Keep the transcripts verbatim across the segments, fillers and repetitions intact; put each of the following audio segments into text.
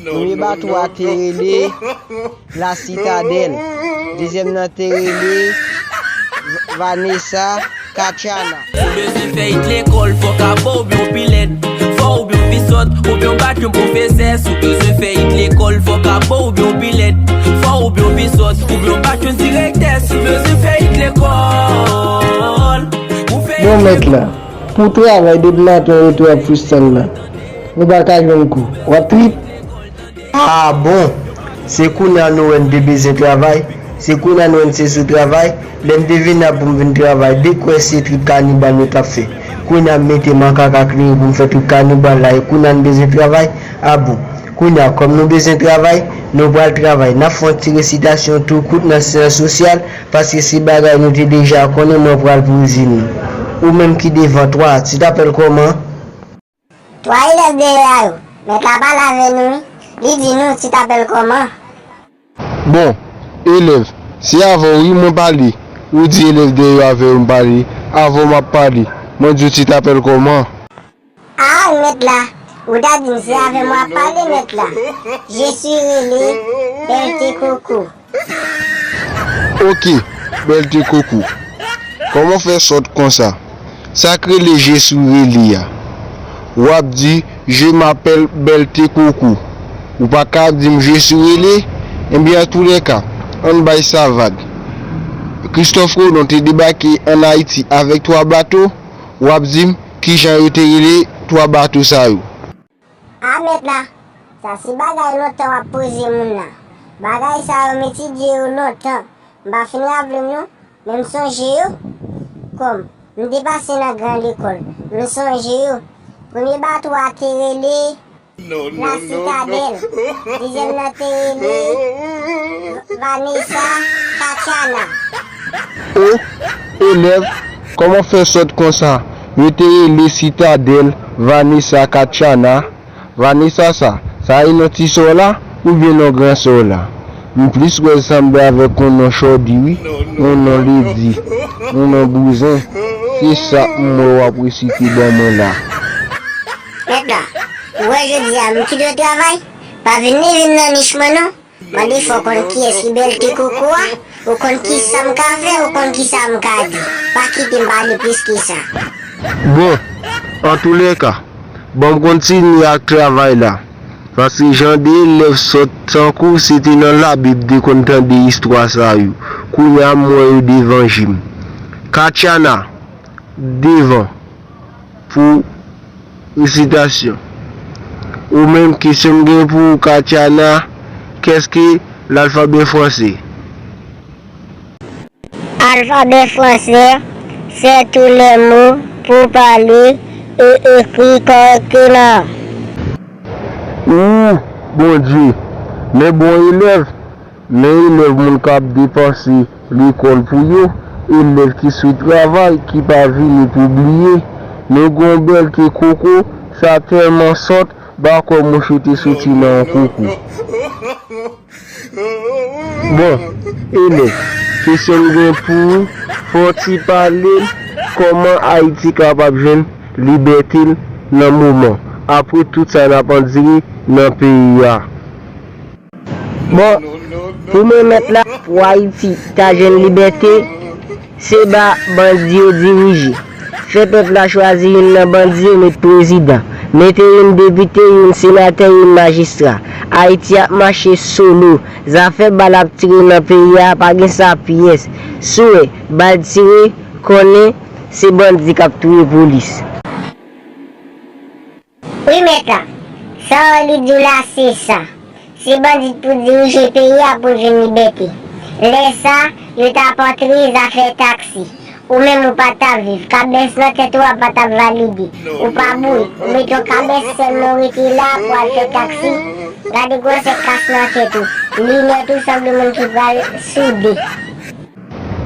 Premye bato a te rele La Citadelle. Dezyèm nan te rele V- Vanessa Katiana. Ou bezwen fè it lekòl, fòk abo oubyen yon pilèt. Fò oubyen yon pi sòt, oubyen yon bat yon pwofesè. Si w bezwen fè it lekòl, fòk abo oubyen yon pilèt. Fò oubyen yon pi sòt, oubyen yon bat yon direktè. Si w bezwen fè it lekòl, ou fè it Bon mèt la, pou travay depi maten w rete w ap freestyle la, nou pa ka jwenn kou. W ap trip? Ah bon! Se kounye a nou wè n te bezwen travay? Se kounye a nou wè n se sou travay? Lè m te vin la pou m vin travay, de kwè se trip kanibal nou t ap fè. Kounye a m mete makak ak liri pou m fè trip kanibal la, e kounye a n bezwen travay? Ah bon! Kounye a, kòm nou bezwen travay, nou pral travay. N ap fè yon ti resitasyon tou kout nan syans sosyal, paske se bagay nou te deja konnen, mwen pral poze nou. Ou menm ki devan, twa, ti t apèl kòman? Twa elèv dèyè a yo, mèt la pale avè nou wi. Li di nou ti t apèl kòman? Bon, elèv, se avè w wi mwen pale. Ou di elèv dèyè yo avè yo m pale. Avè w m ap pale. Mwen di w ti t apèl kòman? Ah, mèt la, ou ta di m se avè m w ap pale, mèt la. Je suis rele Bèlte Koko. Ok, Bèlte Koko. Kòman w fè sòt konsa? Sa k rele je suis rele a? W ap di, je m'appelle Bèlte Koko. Ou pa ka ap di m je suis rele? Enben, antoulèka, ann bay sa vag. Christophe Colomb te debake ann Ayiti avèk twa bato, w ap di m kijan yo te rele twa bato sa yo. Ah, mèt la, sa se bagay lontan w ap poze moun nan. Bagay sa yo m etidye yo lontan. M pa fin raple m non, men m sonje yo. Kòm m te pase nan gran lekòl, m sonje yo. Premye bato a te rele La Citadelle. Dezyèm nan te rele Vanessa Katiana. O, elèv, kòman fè sòt konsa? Yo te rele Citadelle, Vanessa Katiana. Vanessa sa, sa e non ti sè w la oubyen non gran sè w la? M plis wè l sanble avèk yon non chòdi wi, yon non ledi, yon non bouzen. Se sa m wè w ap resite ban mwen la. Mèt la, ou wè jodi a m kite w travay? Pa vin leve m nan nich mwen non. Mande fò w konn kiyès ki Bèlte Koko a, ou konn kisa m ka fè, ou konn kisa m ka di. Pa kite m pale plis ke sa. Bon, antoulèka, ban m kontinye ak travay la. Paske jan de elèv sòt tankou w se te nan Labib te konn tande istwa sa yo. Kounye a m wè yo devan je m. Katiana, devan pou resitasyon. Ou menm, kesyon m gen pou ou, Katiana, qu'est-ce que l'alphabet français? Alfabè fransè, c'est tous les mots pour parler et écrire correctement. Ooh, Bondye, men bon elèv, men elèv moun k ap depanse lekòl pou yo, elèv ki sou travay, ki pa vini pou bliye. Men gon bèlte koko, sa tèlman sòt, ba kwè mouche te soti nan yon koko. Bon, elèv, kesyon m gen pou ou, fò w ti pale m kòman Ayiti kapab jwenn libète l nan moman, apre tout sa n ap andire nan peyi a. Bon, pou mwen mèt la, pou Ayiti ta jwenn libète, se ba bandi yo dirije. Fè pèp la chwazi youn nan bandi yo met prezidan. Mete youn depite, youn senatè, youn majistra. Ayiti ap mache solo. Zafè bal ap tire nan peyi a, pa gen sa pyès. Si w wè bal tire, konnen se bandi k ap touye polis. Wi mèt la, sa w wè li di w la se sa. Se bandi pou dirije peyi a pou l jwenn libète. Lè sa, yo t ap antre zafè taksi. Ou menm ou pa t ap viv. Kabès nan tèt ou a pa t ap valide. Ou pa bourik. Ou met yon kabès sèlman w rete la pou al fè taksi. Gade gwosè kas nan tèt ou. Linèt ou sanble moun ki pral soude.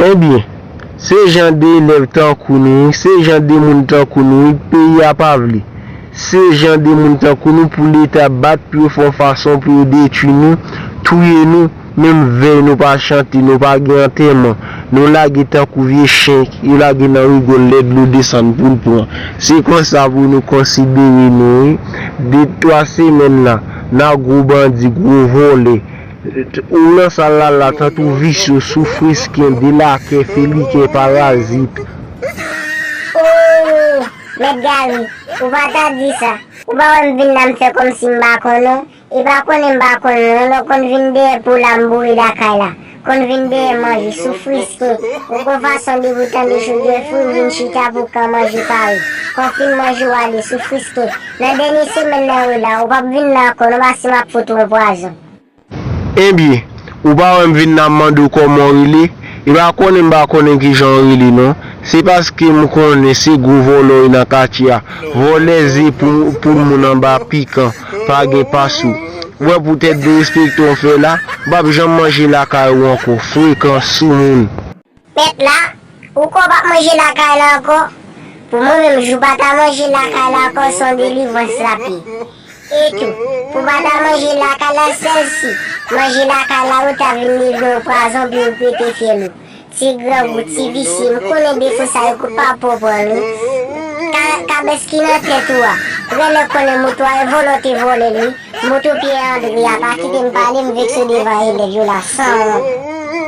Ebyen, se jan de elèv tankou nou wi, se jan de moun tankou nou wi, peyi a pa vle. Se jan de moun tankou nou pou Leta bat pou yo fè yon fason pou yo detwi nou, touye nou, menm vèy nou pa chante, nou pa gen antèman. Nou lage tankou vye chen yo lage nan rigòl lè dlo desann pou l pran. Se konsa pou nou konsidere nou wi. De twa semèn la, Nan gwo bandi, gwo vòlè. Ou nan sal la la, tankou visye, soufrisken, delakè, felikè, parazit. Ooh, Mèt Gary, ou pa ta di sa. Ou pa wè m vin la m fè kòmsi m pa konnen w? E pa konnen m pa konnen w non, lè w konn vin dèyè pou la m boure lakay la. Konn vin dèyè manje, soufrisken. Ou gon fason depi w tande chodyè fri, ou vin chita pou kan manje pare. Konn fin manje w ale, soufrisken. Nan dènye semèn nan yo la, ou p ap vin la ankò non, paske m ap fout ou yon pwazon. Ebyen, ou pa wè m vin la m mande w kòman w rele? E pa konnen m pa konnen kijan w rele non. Se paske m konnen se gwo vòlè w ye nan katye a. Vòlè ze pou, pou moun anba pikan, pa gen pasou. Ou wè pou tèt derespekte w fè la, m p ap janm manje lakay ou ankò, frekan, soumoun. Mèt la, ou kwè w p ap manje lakay la ankò? Pou mwen menm, jou w pa ta manje lakay la ankò, se yon delivrans l ap ye. E tou, pou w pa ta manje lakay la, sèl si manje lakay la ou ta vin leve yon pwazon pou yo pete fyèl ou. Ti grangou, ti visye, m konnen defo sa yo kou pa pwòp wi. Ka, kabès ki nan tèt ou a, rèlè konnen moto a e vòlè w te vòlè l wi. Moto Pyè Andre a, pa kite m pale, m vekse devan elèv yo la san wont.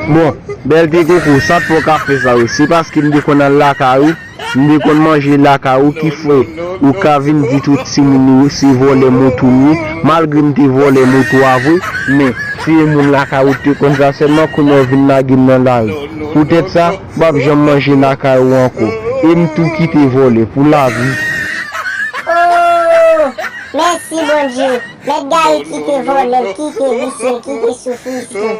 Bon, bèlte koko, sa t fè w ka fè sa wi? Se paske m te konn al lakay ou, m te konn manje lakay ou ki fè ou ka vin di tout timoun ou se vòlè moto m ye, malgre m te vòlè moto a vre, men se moun lakay ou te konn sa sèlman, kounye a w vin lage m nan lari. Poutèt sa, m p ap janm manje lakay ou ankò. E m tou kite vòlè pou lavi. Oh, mèsi Bondye. Mèt Gary kite vòlè l, kite visye l, kite soufrisken.